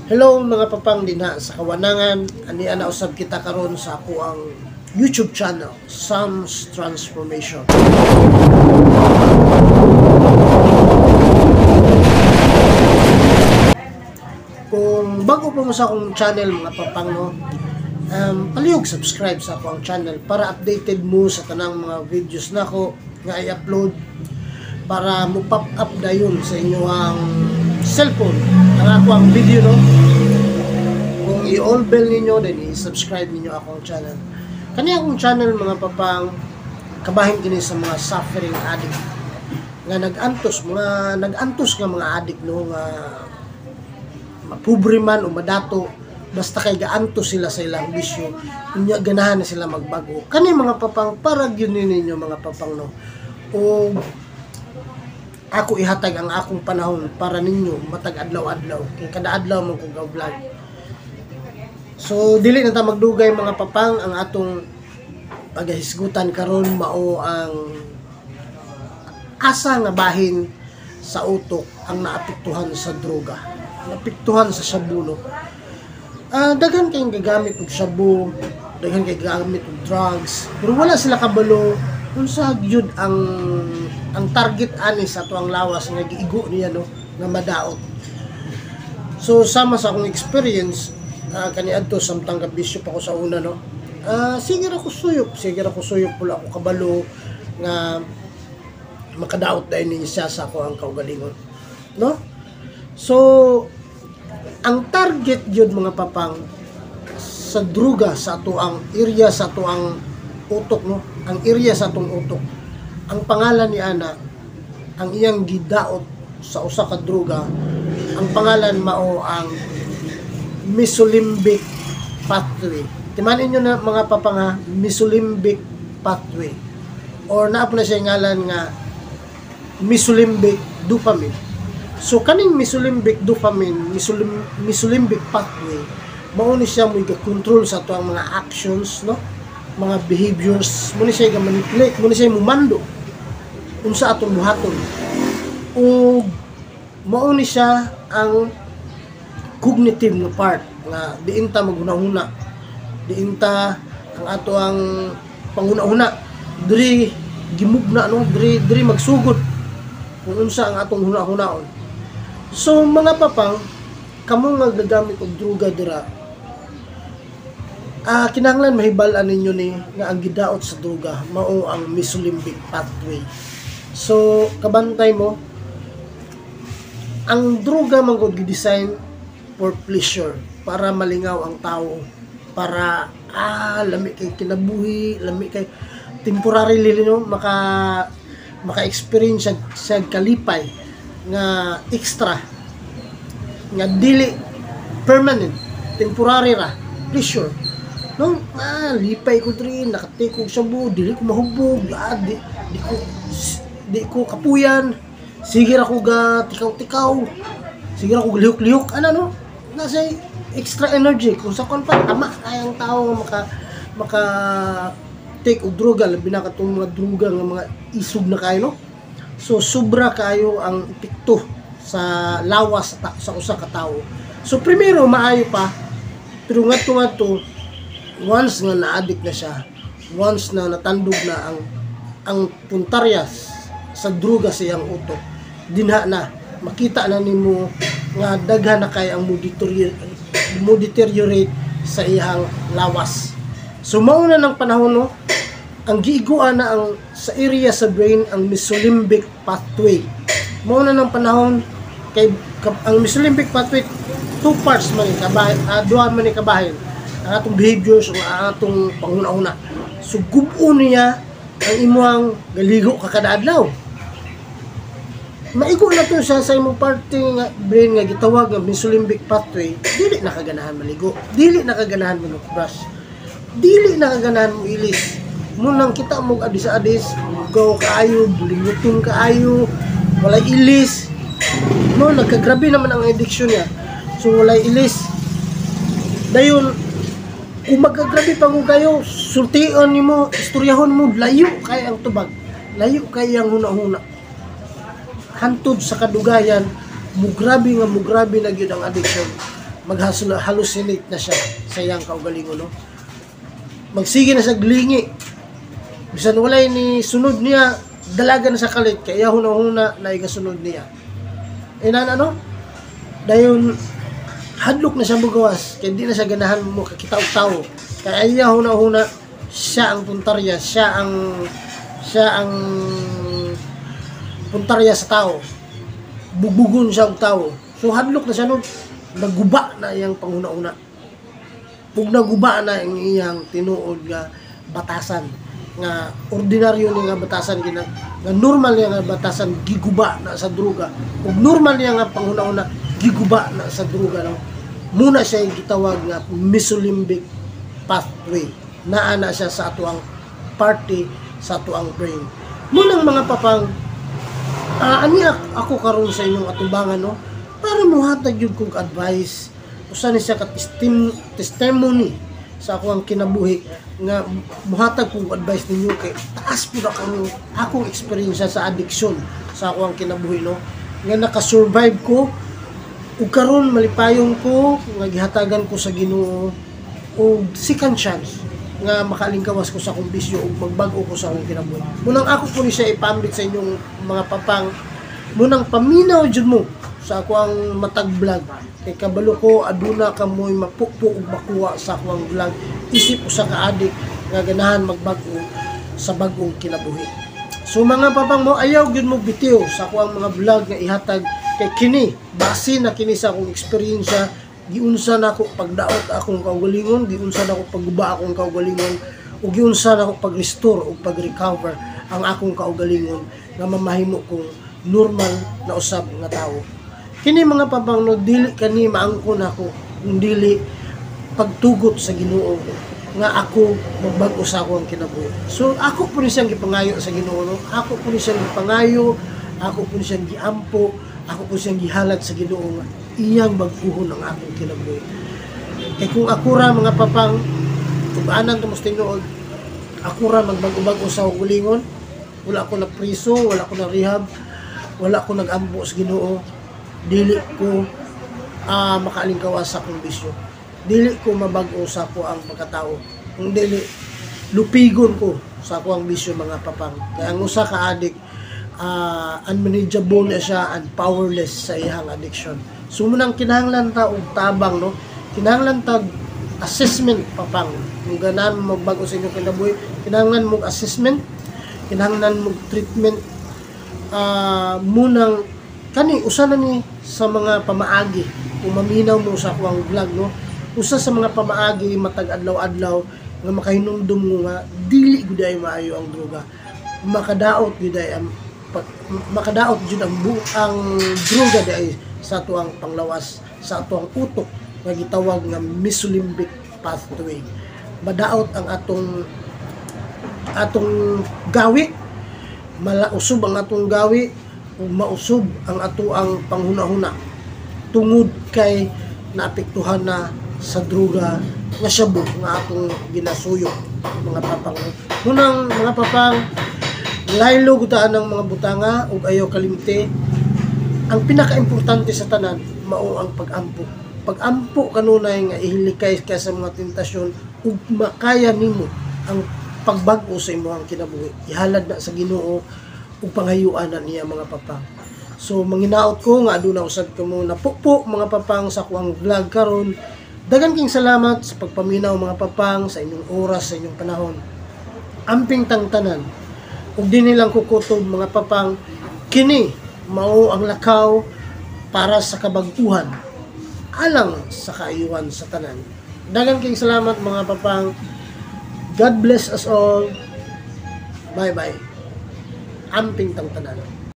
Hello mga papang dinha sa kawanangan, ani ana usab kita karon sa ako ang YouTube channel, Sam's Transformation. Kung bago pa mo sa akong channel mga papang no, palihog subscribe sa ako ang channel para updated mo sa tanang mga videos nako nga i-upload para mo pop up dayon sa inyong cellphone ang ako ang video no. Kung i-all bell ninyo, then i-subscribe ninyo akong channel. Kani akong channel mga papang kabahin kini sa mga suffering addict nga nag-antos, mga nag-antos nga mga addict no, nga mapobre man o madato, basta kay gaantos sila sa ilang bisyo, unya ganahan na sila magbago. Kani mga papang para gyud ninyo mga papang no. O ako ihatag ang akong panahon para ninyo matag adlaw-adlaw kay kada adlaw man ko ga-vlog. So dili na ta magdugay mga papang, ang atong paghisgutan karon mao ang asa nga bahin sa utok ang naapektuhan sa droga, naapektuhan sa shabu no. Daghan kayong gagamit og shabu, daghan kay gagamit og drugs, pero wala sila kabalo unsa gyud ang target ani sa tuang lawas nga giigo niya no, nga madaot. So sama sa akong experience kaniadto samtang gabisyo pa ko sa una no. Sige ra ko suyop, sige ra ko suyop, wala ako kabalo nga makadaot dahil niya siya sa ako ang kaugalingon no. So ang target gyud mga papang sa druga sa ato ang area sa ato ang utok no, ang area sa atong utok, ang pangalan ni ana, ang iyang gidaot sa usa ka druga, ang pangalan mao ang mesolimbic pathway. Timanin nyo na mga papang ha, mesolimbic pathway, or naa po na siya ngalan nga mesolimbic dopamine. So kaning mesolimbic dopamine, mesolimbic pathway, mao ni siya mo control sa ato ang mga actions no, mga behaviors, mo ni siya ga-manipulate, mo ni siya mumando unsa atong buhaton. Ug mao ni siya ang cognitive nga part nga diin ta maghuna-huna, diin ta ang ato ang panghuna-huna, diri gimugna no, diri magsugod kung unsa ang atong huna-hunaon. So mga papang, kamo nga gagamit og droga dira, kinahanglan mahibal-an ninyo ni nga ang gidaot sa droga mao ang mesolimbic pathway. So kabantay mo, ang droga man gud gi-design for pleasure, para malingaw ang tao, para lami kay kinabuhi, lami kay temporarily no, maka-experience siya kalipay nga extra, nga dili permanent, temporary ra pleasure no. Lipay ko diri, nakatikog sa shabu, dili ko mahubog, di ko kapuyan, sige ra ko ga tikaw-tikaw, sige ra ko lihok-lihok, ana no, nasa extra energy kung sa kon pa tama kay ang tao nga maka take og droga, labi na katong mga droga nga mga isog na kayo no. So sobra kayo ang epekto sa lawas sa usa ka tawo. So primero maayo pa, pero ngadto once nga na-addict na siya, once na natandog na ang puntaryas sa droga sa iyang utok, dinha na makita na nimo nga daghan na kay ang mo deteriorate sa iyang lawas. So mao na ng panahon no, ang giiguan na ang sa area sa brain ang mesolimbic pathway. Mao na ng panahon kay ang mesolimbic pathway two parts man ni kabahin, duha man ni kabahin ang atong behaviors o ang atong panghuna-huna. So gubo niya ang imuhang galigo ka kada adlaw. Maigo na to siya sa imong parte nga brain nga gitawag nga mesolimbic pathway. Dili na kaganahan maligo, dili na kaganahan mo brush, dili na kaganahan mo ilis. Munang kita mo adis-adis, mugaw kaayo, bulingutin kaayo, walay ilis. No, nagkagrabe naman ang addiction niya. So walay ilis. Dayon kung magkagrabe pa ko kayo, sultion nimo, istoryahon mo, layo kay ang tubag, layo kay ang huna-huna. Hantod sa kadugayan, mugrabe nga mugrabe na gyud ang addiction. Mag-hallucinate na siya sa iyang kaugalingon, no? Magsige na sa glingi. Bisan walay ni sunod niya, dalaga na sa kalit kay iya huna-huna na igasunod niya. Inan ano? Dayon hadlok na siya mugawas kay di na siya ganahan mo kakita og tawo. Kay iya huna-huna siya ang puntarya, siya ang puntarya sa tao. Bugbugon siya og tao. So hadlok na siya, no? Naguba na iyang panghuna-huna. Ug naguba na ang iyang tinuod nga batasan, nga ordinaryo ni nga batasan, gina nga normal niya nga batasan, giguba na sa droga, ug normal niya nga panghuna-huna giguba na sa droga, no? Muna siya yung gitawag nga mesolimbic pathway. Naa na siya sa atuang party sa atuang brain. Munang mga papang, ani ako karon sa inyong atubangan, no, para muhatag gyud kog advice. Usa ni siya ka testimony sa ako ang kinabuhi nga muhatag kog advice ninyo kay taas pud akong akong experience sa addiction sa ako ang kinabuhi, no, nga naka-survive ko ug karon malipayon ko nga gihatagan ko sa Ginoo og second chance nga makalingkawas ko sa akong bisyo ug magbag-o ko sa akong kinabuhi. Munang ako po ni siya ipambit sa inyong mga papang. Munang paminaw jud mo sa ako ang matag vlog. Kay kabalo ko aduna kamoy mapukpo ug makuha sa ako ang vlog isip usa ka adik nga ganahan magbag-o sa bag-ong kinabuhi. So mga papang mo, ayaw gyud mo bitiw sa ako ang mga vlog nga ihatag kay kini base na kini sa akong eksperyensya. Giunsa nako pagdaot akong kaugalingon, giunsa nako pagguba akong kaugalingon, ug giunsa nako pag-restore ug pag-recover ang akong kaugalingon nga mamahimo kong normal na usab nga tawo. Kini mga papang, no, dili kani maangkon ako kung dili pagtugot sa Ginoo nga ako magbag-o sa ako ang kinabuhi. So ako po ni siyang gipangayo sa Ginoo, no? Ako po ni siyang gipangayo, ako po ni siyang giampo, ako po siyang gihalad sa Ginoo nga iyang bag-uhon ang akong kinabuhi. Kay kung ako ra, mga papang, tug-anan tungos tinuod, ako ra magbag-o-bag-o sa kaugalingon, wala ko na priso, wala ko na rehab, wala ko nag-ampo sa Ginoo, dili ko makaalingkawas sa akong bisyo. Dili ko mabag-o sa ako ang pagkatao. Kung dili, lupigon ko sa ako ang bisyo, mga papang. Kaya ang usa ka adik, unmanageable na siya and powerless sa iyang addiction. So munang kinahanglan ta og tabang, no? Kinahanglan ta assessment, papang. Kung ganahan mo magbag-o sa inyong kinabuhi, kinahanglan mo assessment, kinahanglan mo treatment, munang kani usa na ni sa mga pamaagi. Kung maminaw mo sa akuang vlog, no, usa sa mga pamaagi matag adlaw-adlaw nga makahinumdum mo nga dili gud ay maayo ang droga, makadaot gud ay ang makadaot jud ang droga di ay sa atuang panglawas, sa atuang utok nga gitawag nga mesolimbic pathway. Madaot ang atong atong gawi, malausog ang atong gawi ug mausog ang atoang panghuna-huna tungod kay naapektuhan na sa droga nga shabu nga atong ginasuyo, mga papang. Munang mga papang, laylo gutaan ng mga butanga ug ayaw kalimti ang pinakaimportante sa tanan, mao ang pag-ampo. Pag-ampo kanunay nga ihilikay ka sa mga tentasyon ug makaya nimo ang pagbag-o sa imong kinabuhi. Ihalad na sa Ginoo ug pangayuan na niya, mga papang. So manginaot ko nga aduna usab kamo napukpo, mga papang, sa kuang vlog karon. Dagan king salamat sa pagpaminaw, mga papang, sa inyong oras, sa inyong panahon. Amping tang tanan. Ug dinhi lang kukutob, mga papang, kini mao ang lakaw para sa kabag-uhan alang sa kaayuhan sa tanan. Dagan king salamat, mga papang. God bless us all. Bye bye. Amping tang tanan.